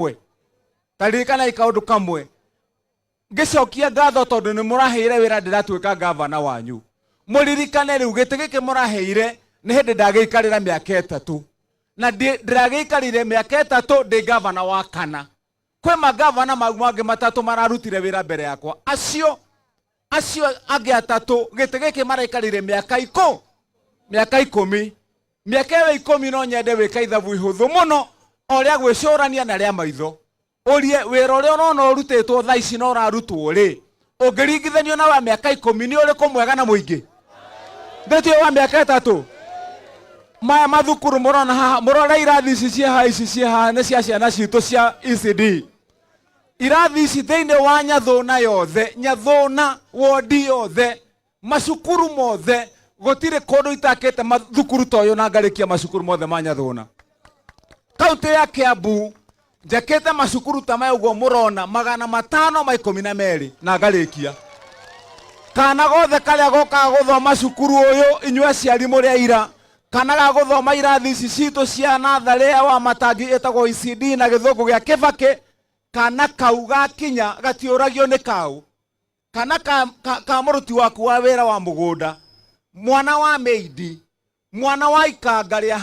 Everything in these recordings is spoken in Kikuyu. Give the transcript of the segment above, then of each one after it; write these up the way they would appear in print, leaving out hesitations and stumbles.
Kamwe, taririkanai kaũndũ kamwe. Ngĩcokia ngatho tondũ nĩ mũraheire wĩra, ndĩratuĩka gavana wanyu. Mũririkane rĩu gĩtĩ gĩkĩ mũraheire nĩ hĩndĩ ndagĩikarĩra mĩaka 3, na ndĩragĩikarire mĩaka 3 ndĩ gavana wa kana. Kwĩ magavana mau mangĩ 3 mararutire wĩra mbere yakwa, acio angĩ 3 gĩtĩ gĩkĩ maraikarire mĩaka 10. Mĩaka ĩyo 10 no nyende wĩka ithabu ihũthũ mũno, o rĩa gwĩcũrania na rĩa maitho, ũrie wĩra ũrĩa ũrona ũrutĩtwo thaa ici na ũrarutwo rĩ, ũngĩringithanio na wa mĩaka 10, nĩ ũrĩkũ mwega na mũingĩ? Ndĩtio wa mĩaka 3. Maya mathukuru mũrona haha, mũrore irathi ici ciĩ haha, ici ciĩ haha nĩ cia ciana citũ cia ECD. Irathi ici thĩinĩ wa Nyathũna yothe, Nyathũna wodi yothe, macukuru mothe, gũtirĩ kũndũ itakĩte mathukuru ta ũyũ na ngarĩkia macukuru mothe ma Nyathũna. Kaunti ya Kiambu njakĩte macukuru ta maya ũguo mũrona 512 na ngarĩkia. Kana gothe karĩa gokaga gũthoma cukuru ũyũ, inyuĩ aciari mũrĩ aira, kana ga gũthoma irathi ici citũ cia natharĩ ya wa Matangi ĩtagwo ECD na gĩthũngũ gĩa Kĩbakĩ, kana kau gakinya gatiũragio nĩ kau, kana ka mũruti waku wa wĩra wa mũgũnda, mwana wa meidi, mwana wa ikanga rĩa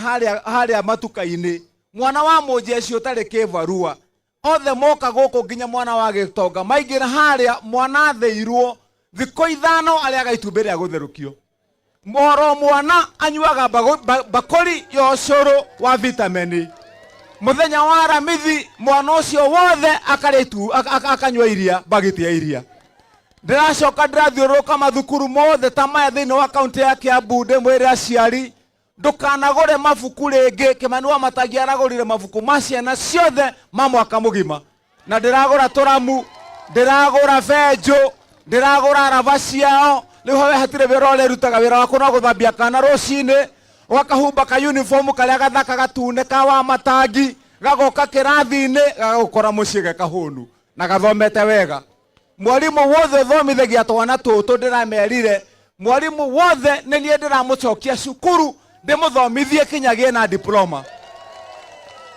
harĩa matuka-inĩ, mwana wa mũnjeci ũtarĩ kĩbarua, othe moka gũkũ nginya mwana wa gĩtonga maingĩra harĩa, mwana athĩirwo thikũ 5 arĩaga itumbĩ rĩa gũtherũkio. Oro mwana anyuaga bakũri ya ũcũrũ wa vitamini. Mũthenya wa Aramithi mwana ũcio wothe akarĩa akanyua iria, bagiti ya iria. Ndĩracoka ndĩrathiũrũrũka mathukuru mothe ta maya thĩinĩ wa kaunti ya Kiambu, ndĩmwĩre aciari, ndũkanagũre mabuku rĩngĩ. Kĩmani wa Matangi aragũrire mabuku ma ciana ciothe ma mwaka mũgima, na ndĩragũra tũramu, ndĩragũra benjũ, ndĩragũra raba ciao. Rĩu hawe hatirĩ wĩra ũrĩrutaga, wĩra waku no gũthambia kana rũcinĩ, ũgakahumba ka uniform karĩa gathaka gatune ka wa Matangi, gagoka kĩrathi-inĩ gagagũkora mũciĩ ge kahũnu na gathomete wega. Mwarimu wothe ũthomithagia twana tũtũ, ndĩramerire mwarimu wothe nĩ niĩ ndĩramũcokia cukuru ndĩmũthomithie kinya gĩe na diploma.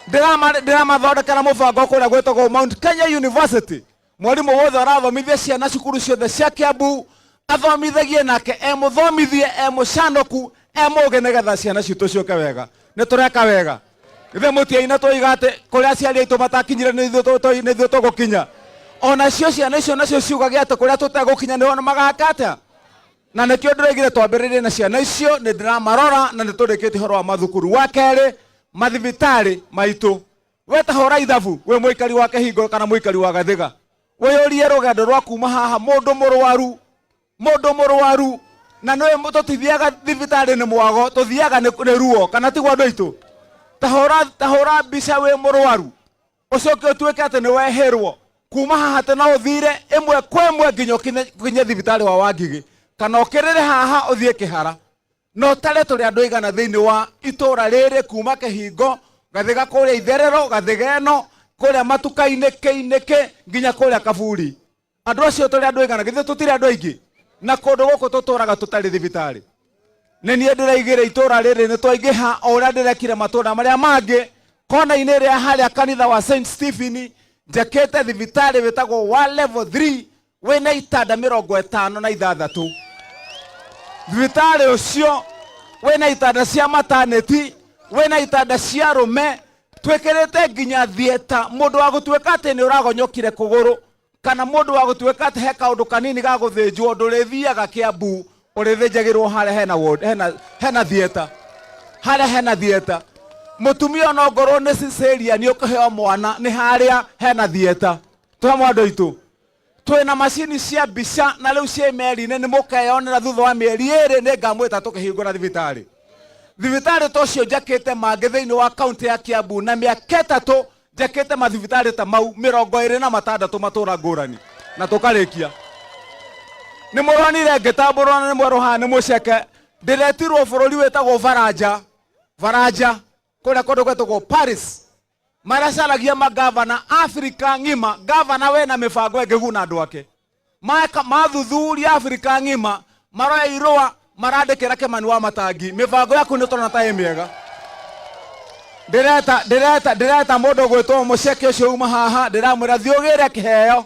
Ndĩramathondekera mũbango kũrĩa gwĩtagwo Mount Kenya University. Mwarimu wothe ũrathomithia ciana cukuru ciothe cia Kiambu athomithagie nake emũthomithie emũcanũku emũgĩ, nĩgetha ciana citũ ciũke wega. Nĩ tũreka wega ithe mũtiaina twoiga atĩ kũrĩa aciari aitũ matakinyire nĩ ithuĩ tũgũkinya. Onacio ciana icio nacio ciugagia atĩ kũrĩa tũtegũkinya nĩo magaka atĩa, na nĩkĩo ndĩroigire twambĩrĩrie na ciana icio. Nĩ ndĩramarora na nĩ tũrĩkĩtie ũhoro wa mathukuru. Wa kerĩ, mathibitarĩ maitũ. We ta hũra ithabu wĩ mũikari wa Kĩhingo kana mũikari wa Gathiga, wĩyũrie rũgendo rwa kuma haha, mũndũ mũrwaru, mũndũ mũrwaru, na nĩ tũtithiaga thibitarĩ nĩ mwago, tũthiaga nĩ ruo, kana tiguo andũ aitũ? Ta hũra mbica wĩ mũrwaru, ũcoke ũtuĩke atĩ nĩ wehĩrwo kuma haha, atĩ no ũthire ĩmwe kwa ĩmwe nginya ũkinye thibitarĩ wa Wangigĩ, kana ũkĩrĩre haha ũthiĩ Kĩhara, na ũtare tũrĩ andũ aigana thĩinĩ wa itũra rĩrĩ, kuma Kĩhingo, Gathiga, kũrĩa Itherero, Gathiga ĩno, kũrĩa matuka-inĩ, kĩinĩkĩ, nginya kũrĩa Kaburi. Andũ acio tũrĩ andũ aigana? Githĩ tũtirĩ andũ aingĩ? Na kũndũ gũkũ tũtũraga tũtarĩ thibitarĩ. Nĩ niĩ ndĩraigĩre itũra rĩrĩ nĩ twaingĩha, o ũrĩa ndĩrekire matũra marĩa mangĩ. Kona-inĩ ĩrĩa harĩa kanitha wa St Stephen, njakĩte thibitarĩ wĩtagwo wa level 3, wĩna itanda 56. Thibitarĩ ũcio wĩna itanda cia maternity, wĩna itanda cia arũme, twĩkĩrĩte nginya theatre. Mũndũ wa gũtuĩka atĩ nĩ ũragonyokire kũgũrũ, kana mũndũ wa gũtuĩka atĩ he kaũndũ kanini ga gũthĩnjwo, ndũrĩthiaga Kiambu, ũrĩthĩnjagĩrwo harĩa hena ward, hena theatre, harĩa hena theatre. Mũtumia ona ongorwo nĩ cesarean ũkũheo mwana nĩ harĩa hena theatre. Twĩ hamwe andũ aitũ? Twĩna macini cia mbica na rĩu ciĩ meri-inĩ, nĩ mũkeyonera thutha wa mĩeri 2 nĩ ngamwĩta tũkĩhingũra thibitarĩ. Thibitarĩ ta ũcio njakĩte mangĩ thĩinĩ wa kaunti ya Kiambu, na mĩaka 3 njakĩte mathibitarĩ ta mau 26 matũra ngũrani na tũkarĩkia. Nĩ mũronire ngĩtambũrwo na nĩ mwerũ haha nĩ mũceke. Ndĩretirwo bũrũri wĩtagwo Baranja, Baranja kũrĩa kũndũ gwĩtagwo Paris, maracaragia magavana Afrika ng'ima, gavana wena mĩbango ĩngĩguna andũ ake. Mathuthuria Afrika ng'ima, maroya irũa marandĩkĩra Kĩmani wa Matangi, mĩbango yaku nĩ tũrona ta ĩ mĩega. Ndĩreta ndĩreta ndĩreta mũndũ gwĩtwo mũceke ũcio uma haha, ndĩramwĩra thiĩ ũgĩre kĩheo.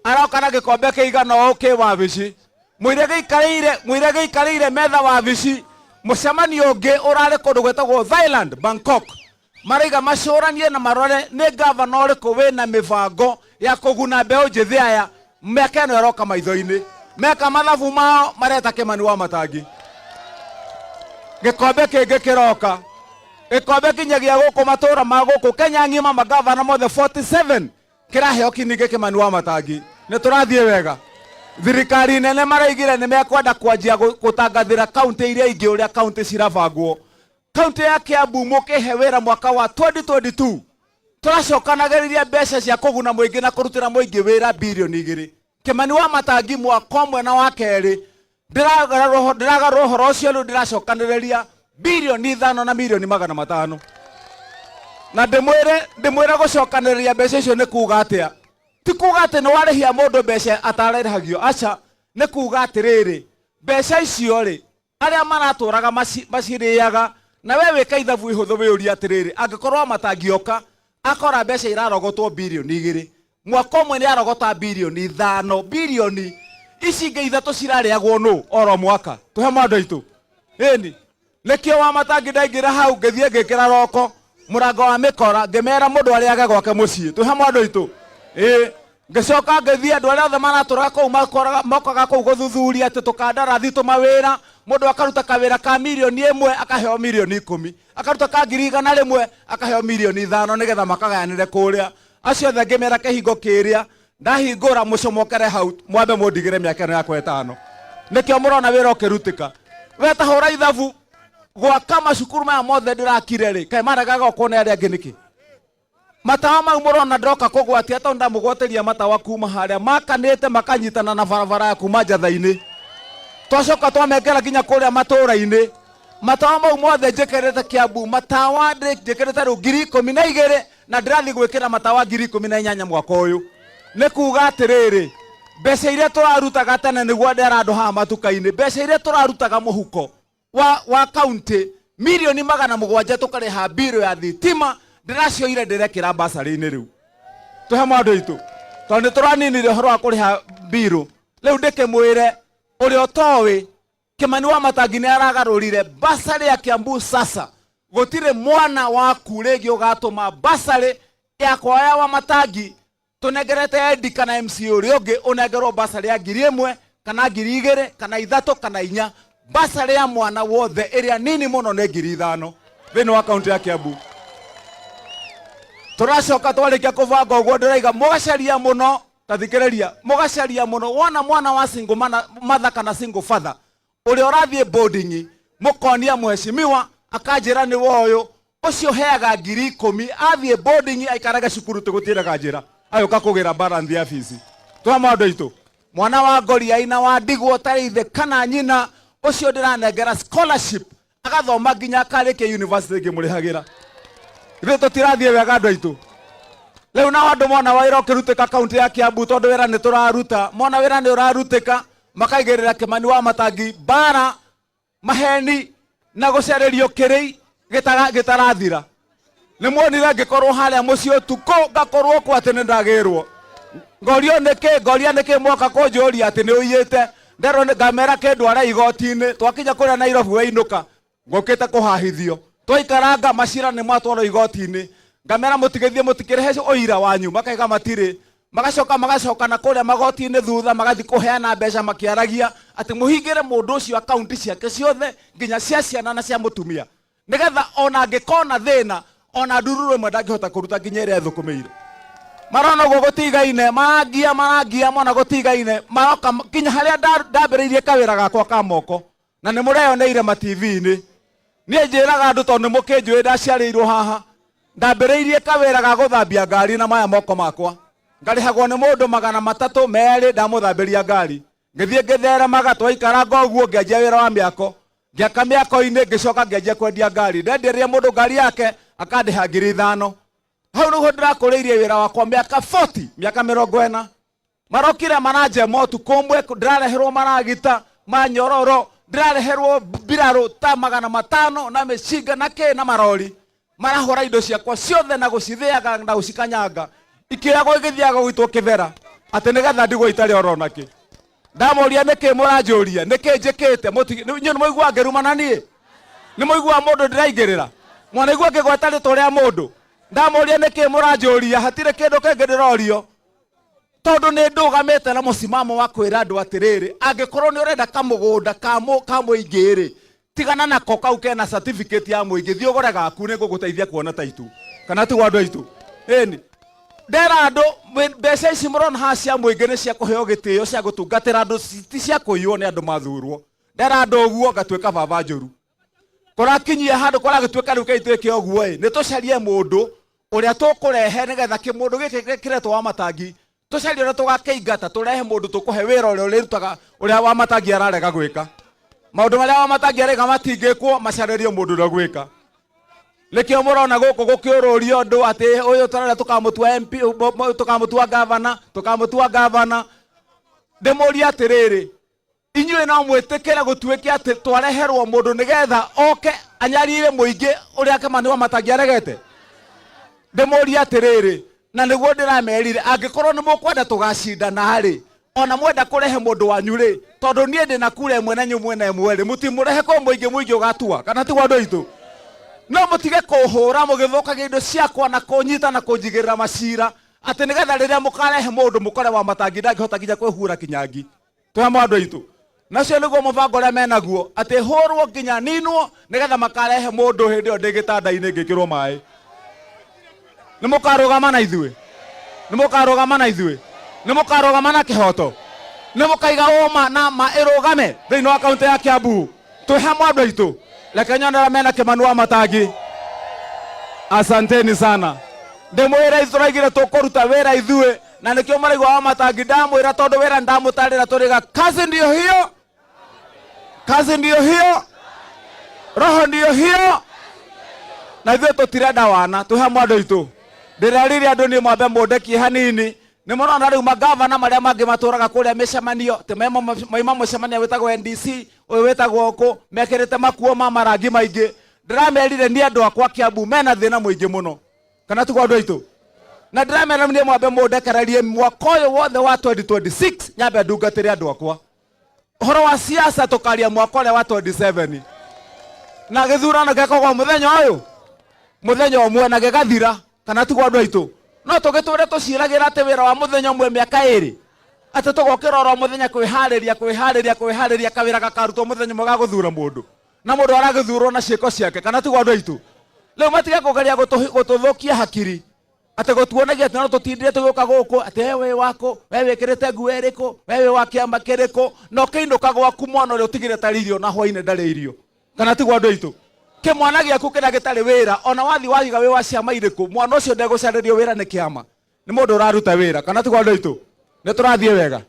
Aroka na gĩkombe kĩigana ũũ kĩ wabici. Mwĩre gĩikarĩire, mwĩre gĩikarĩire metha wabici. Mũcemanio ũngĩ ũrarĩ kũndũ gwĩtagwo Thailand, Bangkok. Maraiga macũranie na marore nĩ ngavana ũrĩkũ wĩna mĩbango ya kũguna mbeũ njĩthĩ aya mĩaka ĩno ĩroka maitho-inĩ. Meka mathabu mao mareta Kĩmani wa Matangi. Gĩkombe kĩngĩ kĩroka. Gĩkombe kinyagia gũkũ matũra ma gũkũ Kenya ng'ima magavana mothe 47 kĩraheo kiningĩ Kĩmani wa Matangi. Nĩ tũrathiĩ wega. Thirikari nene maraigire nĩ mekwenda kwanjia gũtangathĩra kaunti iria ingĩ ũrĩa kaunti cirabangwo. Kaunti ya Kiambu mũkĩhe wĩra mwaka wa 2022 tũracokanagĩrĩria mbeca cia kũguna mũingĩ na kũrutĩra mũingĩ wĩra birioni 2. Kĩmani wa Matangi mwaka ũmwe na wa kerĩ ndĩragarũra ũhoro ũcio rĩu ndĩracokanĩrĩria birioni 5 na mirioni 500. Na ndĩmwĩre gũcokanĩrĩria mbeca icio nĩ kuga atĩa. Ti kuga atĩ nĩ warĩhia mũndũ mbeca atarĩhagio, aca, nĩ kuga atĩrĩrĩ, mbeca icio rĩ, arĩa maratũraga macirĩaga, na we wĩka ithabu ihũthũ wĩyũrie atĩrĩrĩ, angĩkorwo matangĩoka akora mbeca irarogotwo birioni 2, mwaka ũmwe nĩ arogota birioni 5, birioni ici ingĩ 3 cirarĩagwo nũ oro mwaka? Tũhe mwandũ aitũ. Ĩni, nĩkĩo wa Matangi ndaingĩra hau ngĩthiĩ ngĩkĩra roko mũrango wa mĩkora ngĩmera mũndũ arĩage gwake mũciĩ. Tũhe mwandũ aitũ. Ĩĩ, ngĩcoka ngĩthiĩ andũ arĩa othe maratũraga kũu mokaga kũu gũthuthuria atĩ tũkandarathi tũmawĩra, mũndũ akaruta kawĩra ka mirioni 1 akaheo mirioni 10, akaruta ka ngiri igana rĩmwe akaheo mirioni 5 nĩgetha makagayanĩre kũrĩa. Acio othe ngĩmera kĩhingo kĩrĩa ndahingũra mũcomokere hau mwambe mũndigĩre mĩaka ĩno yakwa 5. Nĩkĩo mũrona wĩra ũkĩrutĩka. We ta hũra ithabu gwaka macukuru maya mothe ndĩrakire rĩ, kaĩ maregaga gwakwo nĩ arĩa angĩ nĩkĩ? Matawa mau mũrona ndoka kũgwatia tondũ ndamũgwatĩria matawa kuma harĩa makanĩte makanyitana na barabara ya kuma njatha-inĩ. Twacoka twamekĩra nginya kũrĩa matũũra-inĩ. Matawa mau mothe njĩkĩrĩte Kiambu, matawa njĩkĩrĩte rĩu ngiri ikũmi na igĩrĩ na ndĩrathiĩ gwĩkĩra matawa ngiri ikũmi na inyanya mwaka ũyũ. Nĩ kuga atĩrĩrĩ, mbeca iria tũrarutaga tene nĩguo ndera andũ haha matuka-inĩ, mbeca iria tũrarutaga mũhuko wa kaunti mirioni 700 tũkarĩha mbirũ ya thitima, ndĩracioire ndĩrekĩra basarĩ-inĩ rĩu. Tũhe mwandũ aitũ, tondũ nĩ tũraninire ũhoro wa kũrĩha mbirũ. Rĩu ndĩkĩmwĩre ũrĩa ũtoĩ, Kĩmani wa Matangi nĩ aragarũrire basarĩ ya Kiambu. Sasa gũtirĩ mwana waku rĩngĩ ũgatũma basarĩ yakwa ya wa Matangi tũnengerete Eddie kana MC ũrĩa ũngĩ ũnengerwo basarĩ ya ngiri 1 kana ngiri 2 kana 3 kana 4. Basarĩ ya mwana wothe ĩrĩa nini mũno nĩ ngiri 5 thĩinĩ wa kaunti ya Kiambu. Tũracoka twarĩkia kũbanga ũguo ndĩraiga mũgacaria mũno, ta thikĩrĩria, mũgacaria mũno wona mwana wa single mother kana single father ũrĩa ũrathiĩ boarding, mũkonia mheshimiwa akanjĩra nĩ woyũ ũcio heaga ngiri 10 athiĩ boarding aikarage cukuru tũgũtiraga njĩra agĩũka kũgĩra balance ya fees. Twa maũndũ aitũ, mwana wa ngoriai na wa ndigwa ũtarĩ ithe kana nyina, ũcio ndĩranengera scholarship agathoma nginya akarĩkia university ngĩmũrĩhagĩra. Ithuĩ tũtirathiĩ wega andũ aitũ. Rĩu nao andũ mona wĩra ũkĩrutĩka kaunti ya Kiambu, tondũ wĩra nĩ tũraruta, mona wĩra nĩ ũrarutĩka makaigĩrĩra Kĩmani wa Matangi mbara, maheni na gũcarĩrio kĩrĩi gĩtarathira. Nĩ muonire ngĩkorwo harĩa mũciĩ ũtukũ ngakorwo kwa atĩ nĩ ndagĩrwo. Ngorio nĩkĩ, ngoria nĩkĩ mwoka kũnjũria atĩ nĩ ũiyĩte. Nderwo nĩ ngamera kĩndware igoti-inĩ. Twakinya kũrĩa Nairobi weinũka, ngũkĩte kũhahithio. Twaikaranga macira nĩ matwarwo igoti-inĩ. Ngamera mũtigĩthiĩ mũtikĩrehe ũira wanyu, makaiga matirĩ. Magacoka magacoka na kũrĩa magoti-inĩ thutha magathiĩ kũheana mbeca makĩaragia atĩ mũhingĩre mũndũ ũcio akaunti ciake ciothe nginya cia ciana na cia mũtumia, nĩgetha ona angĩkona thĩna ona ndururu ĩmwe ndangĩhota kũruta nginya ĩrĩa ĩthũkũmĩire. Marona ũguo gũtigaine, marangia marangia mona gũtigaine, maroka nginya harĩa ndambĩrĩirie kawĩra gakwa ka moko, na nĩ mũreyoneire ma T V-inĩ. Niĩ njĩraga andũ tondũ nĩ mũkĩnjũĩ ndaciarĩirwo haha, ndambĩrĩirie kawĩra ga gũthambia ngari na maya moko makwa. Ngarĩhagwo nĩ mũndũ 302 ndamũthambĩria ngari. Ngĩthiĩ ngĩtheremaga, twaikaranga ũguo ngĩanjia wĩra wa mĩako. Ngĩaka mĩako-inĩ, ngĩcoka ngĩanjia kwendia ngari. Ndenderia mũndũ ngari yake akandĩha ngiri 5. Hau nĩho ndĩrakũrĩirie wĩra wakwa mĩaka 40, mĩaka 40. Marokire maranjema ũtukũ ũmwe, ndĩrareherwo maragita ma nyororo, ndĩrareherwo mbirarũ ta 500 na mĩcinga na kĩ na marori. Marahũra indo ciakwa ciothe na gũcithĩaga na gũcikanyanga, ikĩoyagwo igĩthiaga gũitwo kĩbera atĩ nĩgetha ndigwo itarĩ oro nakĩ. Ndamũria nĩkĩ mũranjũria, nĩkĩ njĩkĩte? Inyuĩ nĩmũiguaga ngĩrumana niĩ? Nĩmũiguaga mũndũ ndĩraingĩrĩra? Mwanaigua ngĩgweta rĩtwa rĩa mũndũ? Ndamũria nĩkĩ mũranjũria, hatirĩ kĩndũ kĩngĩ ndĩrorio, tondũ nĩ ndũgamĩte na mũsimamo wa kwĩra andũ atĩrĩrĩ, angĩkorwo nĩ ũrenda kamũgũnda ka mũingĩ rĩ, tigana nako kau kena certificate ya mũingĩ, thiĩ ũgũre gaku, nĩ ngũgũteithia kuona taitu. Kana tiguo andũ aitũ? Ĩni ndera andũ, mbeca ici mũrona haha cia mũingĩ nĩ cia kũheo gĩtĩo, cia gũtungatĩra andũ, ti cia kũiywo nĩ andũ mathurwo. Ndera andũ ũguo ngatuĩka baba njũru. Kũrakinyia handũ kũragĩtuĩka rĩu kei twĩke ũguo ĩ, nĩ tũcarie mũndũ ũrĩa tũkũrehe nĩgetha kĩmũndũ gĩkĩ kĩretwo wa matangi, tũcarie ũrĩa tũgakĩingata, tũrehe mũndũ tũkũhe wĩra ũrĩa ũrĩrutaga ũrĩa wa matangi ararega gwĩka. Maũndũ marĩa wa matangi arega matingĩkwo, macarĩrio mũndũ ũrĩa ũgwĩka. Nĩkĩo mũrona gũkũ gũkĩũrũrio andũ atĩ ũyũ tũrenda tũkamũtua MP, tũkamũtua gavana, tũkamũtua gavana. Ndĩmũrie atĩrĩrĩ, inyuĩ no mwĩtĩkĩre gũtuĩke atĩ twareherwo mũndũ nĩgetha oke anyarire mũingĩ ũrĩa Kĩmani wa Matangi aregete? Ndĩmũrie atĩrĩrĩ, na nĩguo ndĩramerire, angĩkorwo nĩ mũkwenda tũgacindana-rĩ, ona mwenda kũrehe mũndũ wanyu-rĩ, tondũ niĩ ndĩna kura ĩmwe na inyuĩ mwena ĩmwe-rĩ, mũtimũrehe kwĩ mũingĩ, mũingĩ ũgatua, kana tiguo andũ aitũ? No mũtige kũhũra mũgĩthũkagia indo ciakwa na kũnyita na kũnjigĩrĩra macira atĩ nĩgetha rĩrĩa mũkarehe mũndũ mũkore wa Matangi ndangĩhota nginya kwĩhura kinyangi. Twĩ hamwe andũ aitũ? Nacio nĩguo mũbango ũrĩa menaguo, atĩ hũrwo nginya ninwo nĩgetha makarehe mũndũ hĩndĩ ĩyo ndĩ gĩtanda-inĩ ngĩkĩrwo maĩ. Nĩ mũkarũgama na ithuĩ? Nĩ mũkarũgama na ithuĩ? Nĩ mũkarũgama na kĩhoto? Nĩ mũkaiga ũma na ma ĩrũgame thĩinĩ wa kaunti ya Kiambu? Twĩ hamwe andũ aitũ? Reke nyone arĩa mena Kĩmani wa Matangi. Asanteni sana. Ndĩmwĩre tũraigire tũkũruta wĩra ithuĩ, na nĩkĩo mũraigua wa Matangi ndamwĩra, tondũ wĩra ndamũtarĩra tũrĩga. Kazi ndiyo hiyo, kazi ndiyo hiyo, roho ndiyo hiyo, na ithuĩ tũtirenda wana. Twĩ hamwe andũ aitũ? Ndĩrerire andũ niĩ mwambe mũndekie hanini. Nĩ mũrona rĩu magavana marĩa mangĩ matũraga kũrĩa mĩcemanio, tĩ maima mũcemanio wĩtagwo NDC, ũyũ wĩtagwo kũ, mekĩrĩte makuo ma marangi maingĩ. Ndĩramerire niĩ andũ akwa Kiambu mena thĩna mũingĩ mũno, kana tiguo andũ aitũ? Na ndĩramera niĩ mwambe mũndekererie mwaka ũyũ wothe wa 2026 nyambe ndungatĩre andũ akwa. Ũhoro wa siasa tũkaria mwaka ũrĩa wa 27, na gĩthurano gĩkoragwo mũthenya ũyũ, mũthenya ũmwe na gĩgathira, kana tiguo andũ aitũ? No tũgĩtũre tũciragĩra atĩ wĩra wa mũthenya ũmwe mĩaka ĩrĩ, atĩ tũgokĩra oro mũthenya kwĩharĩria, kwĩharĩria, kwĩharĩria, kawĩra gakarutwo mũthenya ũmwe ga gũthura mũndũ, na mũndũ aragĩthurwo na ciĩko ciake, kana tiguo andũ aitũ? Rĩu matige kũgeria gũtũthũkia hakiri atĩ gũtuonagia atĩ no tũtindire tũgĩũka gũkũ atĩ we wĩ wakũ, we wĩkĩrĩte nguo ĩrĩkũ, we wĩ wa kĩama kĩrĩkũ, na ũkĩinũka gwaku mwana ũrĩa ũtigire tarĩ irio na hwainĩ ndarĩ irio, kana tiguo andũ aitũ? Kĩmwana gĩaku kĩrĩa gĩtarĩ wĩra, ona wathiĩ waiga wĩ wa ciama irĩkũ, mwana ũcio ndegũcarĩrio wĩra nĩ kĩama, nĩ mũndũ ũraruta wĩra, kana tiguo andũ aitũ? Nĩ tũrathiĩ wega?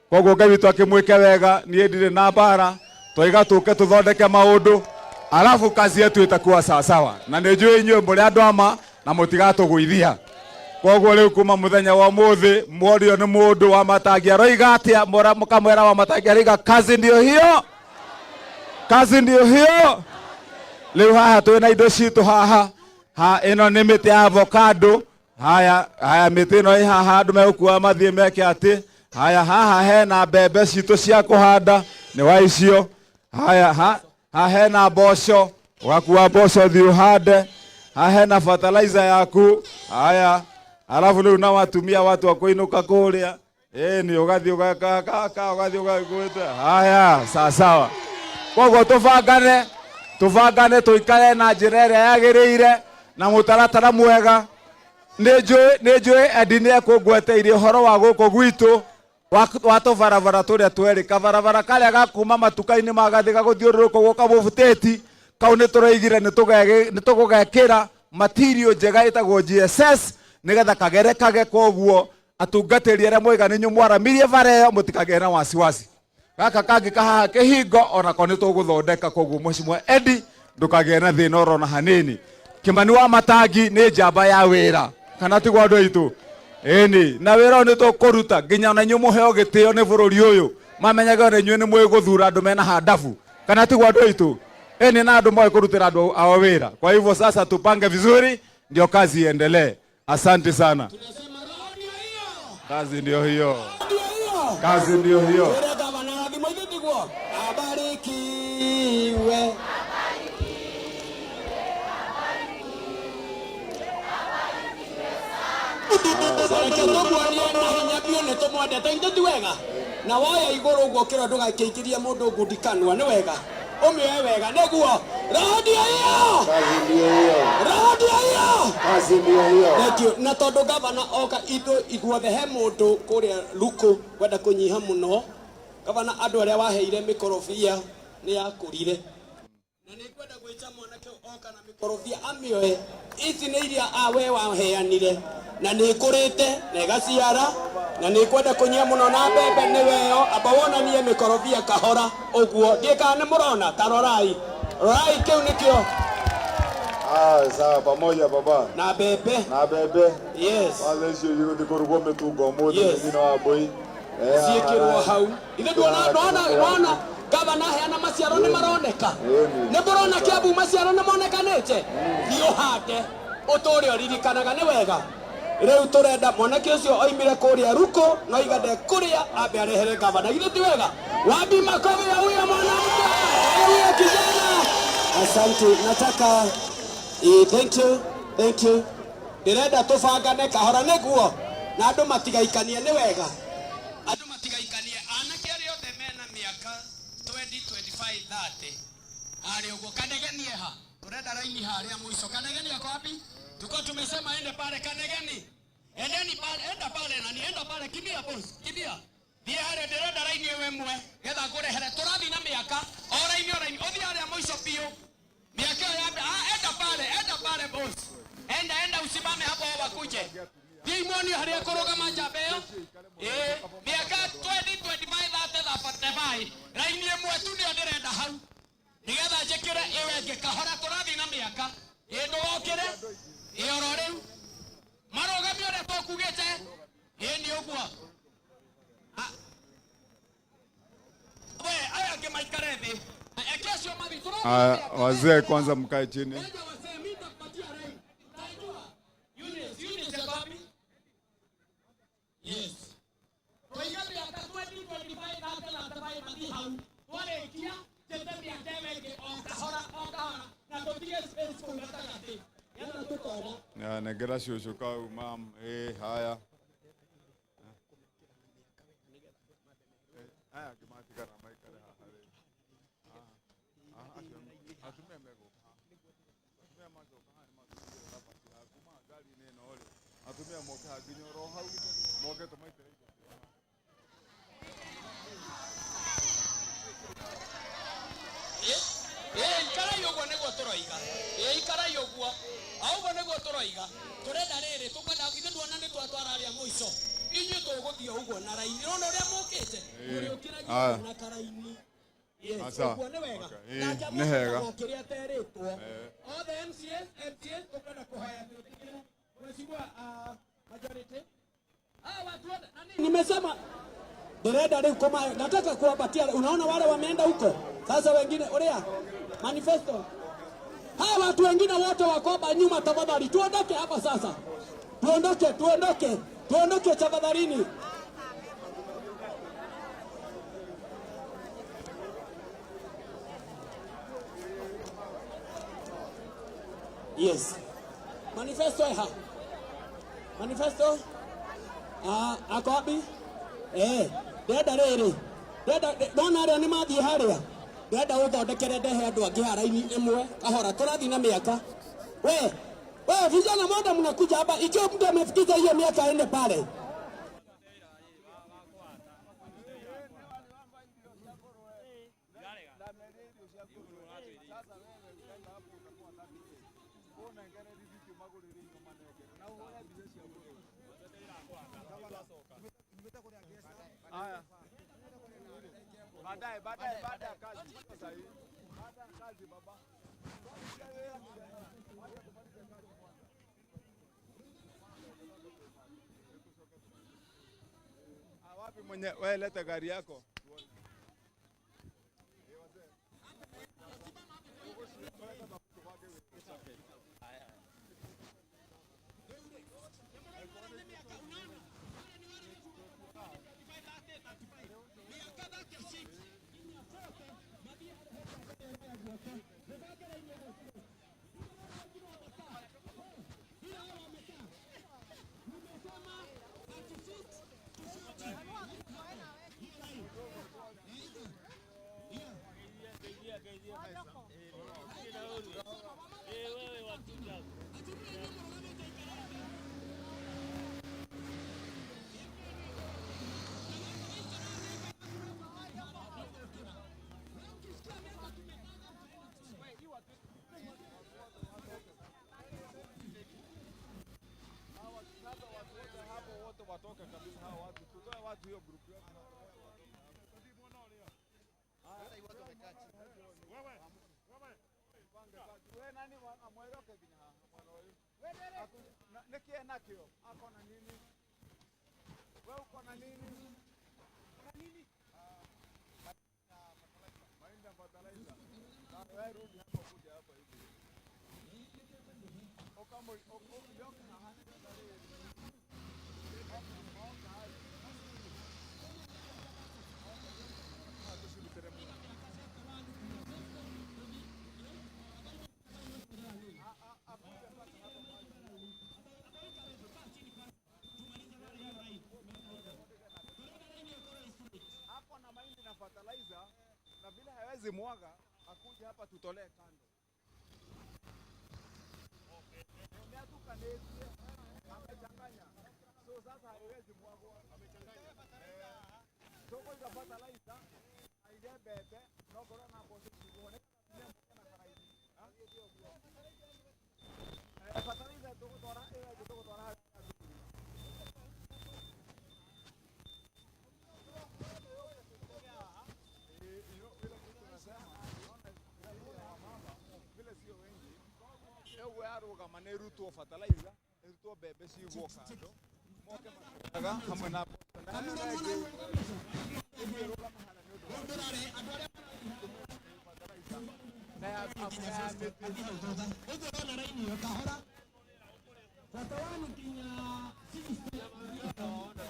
Koguo Ngai witũ akĩmwĩke wega. Niĩ ndirĩ na mbara, twaiga tũke tũthondeke maũndũ, alafu kazi yetu itakuwa sawasawa, na nĩ njũĩ inyuĩ mũrĩ andũ ama na mũtigatũgũithia. Koguo rĩu kuma mũthenya wa ũmũthĩ, mworio nĩ mũndũ wa Matangi aroiga atĩa, mũkamwĩra wa Matangi aroiga kazi ndio hiyo, kazi ndio hiyo. Rĩu haha twĩna indo citũ haha, ha ĩno nĩ mĩtĩ ya avocado. Haya haya, mĩtĩ ĩno ĩ haha, andũ megũkua mathiĩ meke atĩ. Haya, haha hena mbembe citũ cia kũhanda, nĩ wa icio. Haya, haha hena mboco, ũgakua mboco thiĩ ũhande. Haha hena fertilizer yaku. Haya, alafu rĩu na watumia watua kũinũka kũrĩa, ĩni ũgathiĩ ũgakaka, ũgathiĩ ũgakuĩte. Haya, sawasawa. Koguo tũbangane, tũbangane, tũikare na njĩra ĩrĩa yagĩrĩire na mũtaratara mwega. Nĩ njũĩ Eddie nĩ ekũngweteirie ũhoro wa gũkũ gwitũ wa tũbarabara tũrĩa twerĩ, kabarabara karĩa ga kuma matuka-inĩ ma Gathĩka gũthiũrũrũka ũguo kamũbutĩti kau, nĩ tũroigire nĩ tũgũgekĩra material njega ĩtagwo GSS nĩgetha kagerekage. Koguo atungatĩri arĩa moiga nĩ inyuĩ mwaramirie bara ĩyo, mũtikagĩe na wasiwasi. Gaka kangĩ kahaha kĩhingo onako nĩ tũgũthondeka. Koguo Mheshimiwa Eddie, ndũkagĩe na thĩna orona hanini. Kĩmani wa Matangi nĩ njamba ya wĩra, kana tiguo andũ aitũ? Ĩni, na wĩra ũyũ nĩ tũkũruta nginya ona inyuĩ mũheo gĩtĩo nĩ bũrũri ũyũ, mamenyage ona inyuĩ nĩ mwĩ gũthura andũ mena handabu, kana tiguo andũ aitũ? Eni na andu moe kurutira andu ao wira. Kwa hivyo sasa tupange vizuri ndio kazi iendelee. Asante sana. Kazi ndio hiyo. Kazi ndio hiyo. Abarikiwe. Reke tũmuonie na hinya biũ nĩ tũmwendete ithuĩ ti wega na woya igũrũ ũguo ũkĩrwo ndũgakĩingĩrie mũndũ ngundi kanua nĩ wega ũmĩoe wega nĩguo roho ndio hiyo. Kazi ndio hiyo. Roho ndio hiyo. Kazi ndio hiyo. Thank you. Na tondu gavana oka ithu ithuothe he mundu kuria ruku kwenda kunyiha muno. Gavana andu aria waheire mikorobia ni yakurire na nä ngwenda gwä ca mwanake oka na mä amĩoe. Ici nä iria we waheanire na nä ĩkũrĩte na ĩgaciara na nä ngwenda kũnyia mũno na mbembe nĩ weo amba wonanie mĩkorobia kahora ũguo ndiĩ kana nĩ mũrona ta rorai rorai kĩu nĩkĩo. Ah, sawa pamoja baba. Na mbembe. Na mbembe. Yes. Kwanza icio igũthiĩ kũrugwo mĩtungo ũmũthĩ Yes. thĩinĩ wa mbũi. Ciĩkĩrwo hau ithe nduona ndona ndona gavana aheana maciaro nĩ maroneka nĩ mũrona Kiambu maciaro nĩ monekanĩte thiĩ ũhande ũtũre ũririkanaga nĩ wega rĩu tũrenda mwanake ũcio oimire kũrĩa ruko no iga ndekũrĩa ambe arehere gavana githĩ ti wega wapi makofi ya huyo mwanamke huyo kijana. Asante, nataka thank you, thank you. Ndĩrenda tũbangane kahora nĩguo na andũ matigaikanie nĩ wega andũ matigaikanie anake arĩa othe mena mĩaka 20 25 30 harĩa ũguo kanegenie ha tũrenda raini harĩa mũico kanegenie ako wapi tuko tumesema ende pale kanegeni endeni pale enda pale nani enda pale kimbia boss kimbia thiĩ harĩa ndĩrenda raini ĩyo ĩmwe getha ngũrehere tũrathiĩ na mĩaka o raini o raini ũthiĩ harĩa mũico biũ miaka ĩyo ya enda pale boss enda enda usimame hapo wakuje thiĩ muonio harĩa kũrũgama njamba ĩyo ĩĩ mĩaka 20 25 30 35 raini ĩmwe tu nĩyo ndĩrenda hau nĩgetha njĩkĩre ĩyo ĩngĩ kahora tũrathiĩ na mĩaka ĩĩ ndũgokĩre ĩĩ oro rĩu marũgamio ũrĩa tũkugĩte ĩĩ nĩ ũguo. We aya angĩ maikare thĩ eke acio mathiĩ tũrathiĩ na mĩaka. Wazee kwanza mkae chini. Ngoja wazee, mimi nitakupatia rai. Utajua. Eunice, Eunice yako wapi? Yes. Tũiga mĩaka 20, 25, 30, 35 mathiĩ hau. Twarĩkia, njĩte mĩaka ĩyo ĩngĩ o kahora, o kahora, na tũtige space kũu gatagatĩ. Getha tũkona. Ya, negera shushu kau mam. Haya. Haya kimatigara maikare haha rĩ. Atumia megũka haha. Atumia mangĩũka haha nĩ matũrugĩre thabaki haha kuma ngari-inĩ ĩno rĩ. Atumia moke haha nginya oro hau moke tũmaitĩre indo ciao haha. Ĩĩ ikarai ũguo nĩguo tũroiga. Ĩĩ ikarai ũguo. O ũguo nĩguo tũroiga. Tũrenda rĩrĩ tũkwenda ithuĩ nduona nĩ twatwara arĩa mũico. Inyuĩ tũgũthiĩ ũguo na raini. Ũrona ũrĩa mũkĩte? Mũrĩũkĩragia Aya. na karaini. Yes, Asa. ũguo nĩ wega. Okay. Nake Nĩ hega. mũndũ kĩrĩa aterĩtwo. Othe MCAs, MCAs tũkwenda kũhoya twĩtĩkĩre. Mheshimiwa majority. Watu wote nani? Nimesema ndĩrenda rĩu kũma nataka kuwapatia. Unaona wale wameenda huko sasa, wengine uria manifesto. Hawa watu wengine wote wako hapa nyuma, tafadhali tuondoke hapa sasa, tuondoke, tuondoke, tuondoke tafadhalini. Yes, manifesto ha manifesto ako wapi? Ndĩrenda rĩrĩ ndĩrenda ndona arĩa nĩ mathiĩ harĩa ndĩrenda ũthondekere ndehe andũ angĩ haha raini ĩmwe kahora tũrathiĩ na mĩaka. We vijana mbona mnakuja hapa ikiwa mtu amefikisha hiyo miaka aende pale. Baadaye, baadaye, baada ya kazi. Sasa hii. Baada ya kazi baba. Wapi mwenye wewe leta gari yako. Sasa watu wote hapo wote watoke kabisa, hawa watu tutoe watu hiyo group yote. We nani amweroke ginya haha mwana uyu nikie nakio ako na nini? We uko na nini? Mahindi na fertilizer. Sasa wewe rudi hapo kuja hapa hivi. Okamo yoka haha Ako na mahindi na fertilizer na vile hawezi mwaga, akuja hapa tutolee kando. Nĩatukanĩtie, amechanganya. So sasa haiwezi mwagwa. Amechanganya. Tũkũiga fertilizer na ire mbembe no ngorwo na mboco cigwo nĩ na karaithi. Fertilizer tũgũtwara ĩyo ĩngĩ tũgũtwara harĩa athuri. Vile kitu nasema, unaona vile wamama vile sio wengi ũguo yarũgama nĩ ĩrutwo fertilizer ĩrutwo mbembe cigwo kando moke makĩoyaga hamwe na mboco na ĩyo ĩngĩ ĩthiĩ ĩrũgame harĩa nĩ ũndũ wa fertilizer na ya ya mĩtĩ. Ũguo ũrona raini ĩyo kahora 41 nginya 60 kahora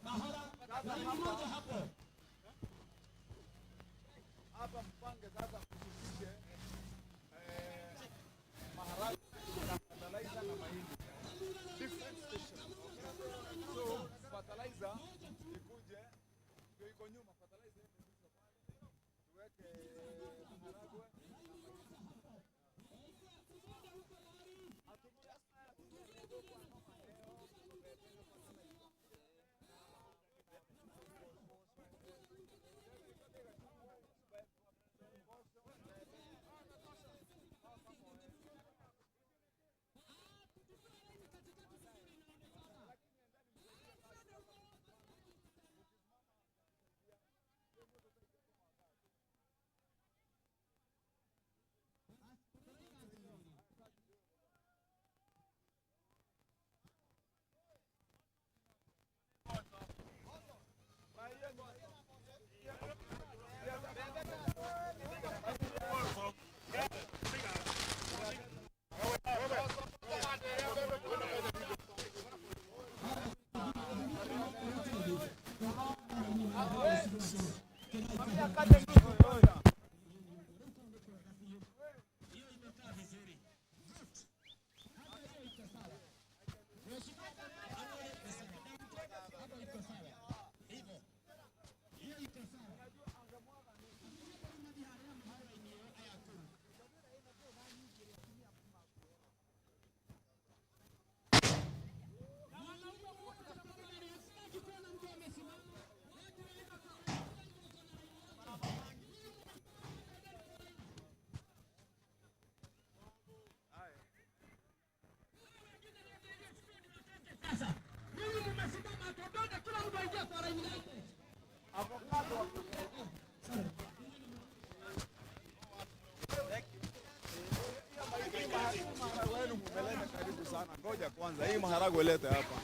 kahora, laini moja hapo. Hapa mpange sasa mshukishe maharagwe na fertilizer na mahindi different stations. Okay? So fertilizer ikuje ndio iko nyuma, fertilizer iende pale tuweke maharagwe. Sasa mimi nimesimama tuondoke, kila mtu aingie kwa laini yake. Avocado. Maharagwe yenu mumeleta karibu sana. Ngoja kwanza hii maharagwe lete hapa.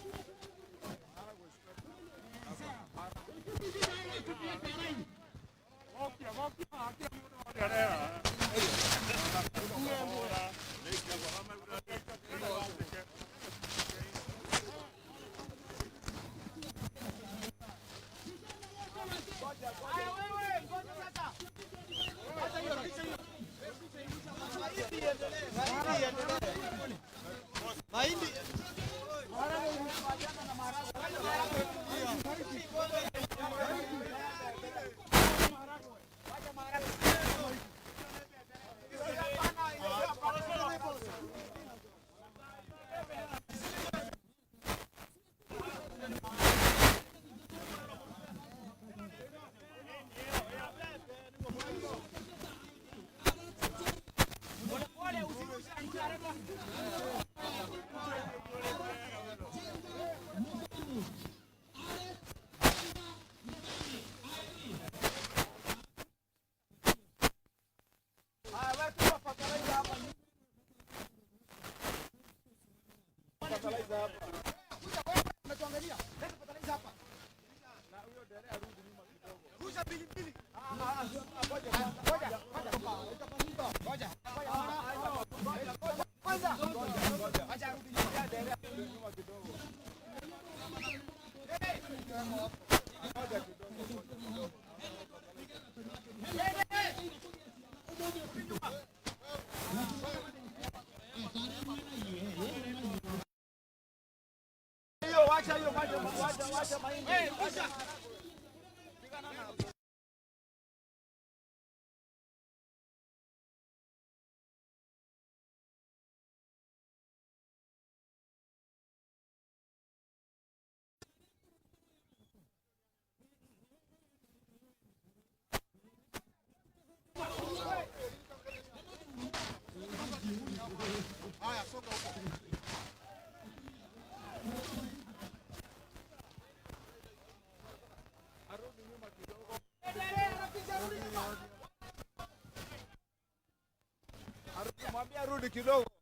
Hiyo wacha hiyo, wacha wacha wacha mahindi. Mwambie arudi kidogo.